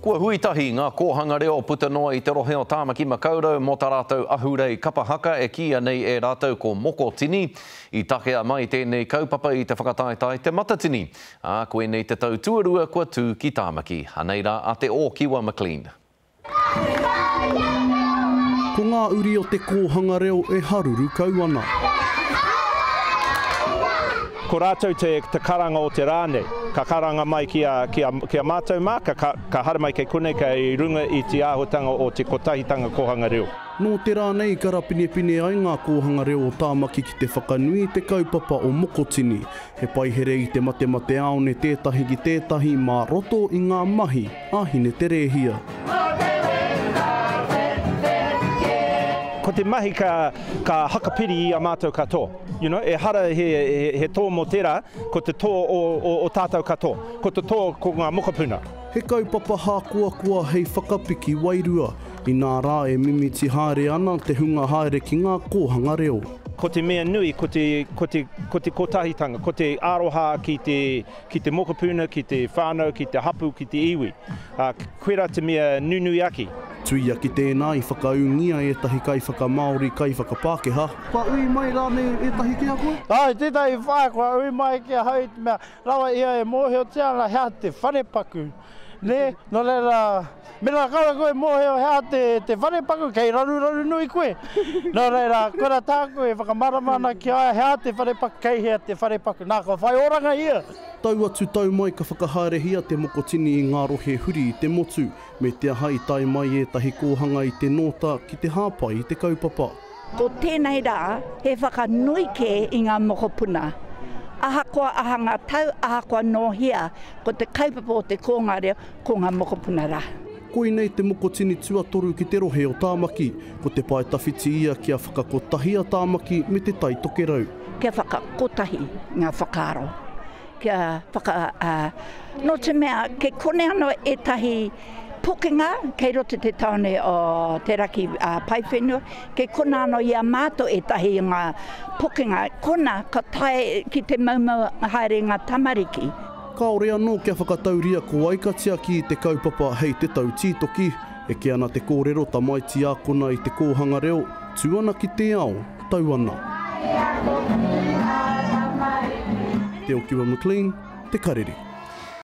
Kua hui tahi ngā kōhanga reo puta noa i te rohe o Tāmaki Makaurau mō tā rātou ahurei kapa haka e kīia nei e rātou ko Moko Tini. I takea mai tēnei kaupapa i te whakataetae Te Matatini, ā, koinei te tau tuarua kua tū ki Tāmaki. Anei rā a Te Ōkiwa McLean. Ko ngā uri o te kōhanga reo e haruru kau ana. Ko rātou te karanga o te rā nei. Ka karanga mai ki a, ki a, ki a mātou mā, ka, ka, ka haramai kei konei kei runga i te āhuatanga o te kotahitanga kōhanga reo. Nō te rā nei ka rapinepine ai ngā kōhanga reo o Tāmaki ki te whakanui i te kaupapa o Mokotini. He paihere i te matemateāone tētahi ki tētahi mā roto i ngā mahi a Hineterēhia. Ko te mahi ka, ka hakapiri i a mātou katoa. You know, ehara he, he, he tō mō tērā, ko te tō o, o, o tātou katoa. Ko te tō ko ngā mokopuna. He kaupapa hākoakoa hei whakapiki wairua, inā rā e mimiti haere ana te hunga haere ki ngā kōhanga reo. Ko te mea nui, ko te, ko te, ko te kotahitanga, ko te aroha ki te, ki te mokopuna, ki te whānau, ki te hapu, ki te iwi. Ā, koirā te mea nunui ake. Tuia ki tēnā i whakaūngia ētahi kaiwhakamāori, kaiwhakapākehā. Kua ui mai rānei ētahi ki a koe? Āe, tētahi whaea kua ui mai ki ahau i te mea Rawa ia e mōhiotia ana he aha te wharepaku, nē? Nō reira, mēnā kāore koe e mōhio he aha te, te wharepaku, kei raruraru nui koe. Nō reira, koirā tāku e whakamārama ana ki a ia, he aha te wharepaku, kei hea te wharepaku. Nā, kua whai oranga ia. Tau atu tau mai ka whakahaerehia te mokotini i ngā rohe huri i te motu, me te aha i tae mai ētahi kōhanga i te nōta ki te hāpai i te kaupapa. Ko tēnei rā he whakanui kē i ngā mokopuna. Ahakoa aha ngā tau, ahakoa nō hea, ko te kaupapa o te kōnga reo, ko ngā mokopuna rā. Koinei te mokotini tuatoru ki te rohe o Tāmaki. Ko te pae tawhiti ia kia whakakotahi a Tāmaki me Te Tai Tokerau. Kia whakakotahi ngā whakaaro. Kia whaka, ā, nō te mea kei konei anō ētahi pokenga kei roto i te tāone o Te Raki Paewhenua, kei konā anō i a mātou ētahi o ngā pokenga, konā ka tae ki te moumou haere ngā tamariki. Kāore anō kia whakatauria ko wai ka tiaki i te kaupapa hei te tau tītoki. Eke ana te kōrero tamaiti ākona i te kōhanga reo, tū ana ki te ao, tau ana. Te Okiwa McLean, Te Karere.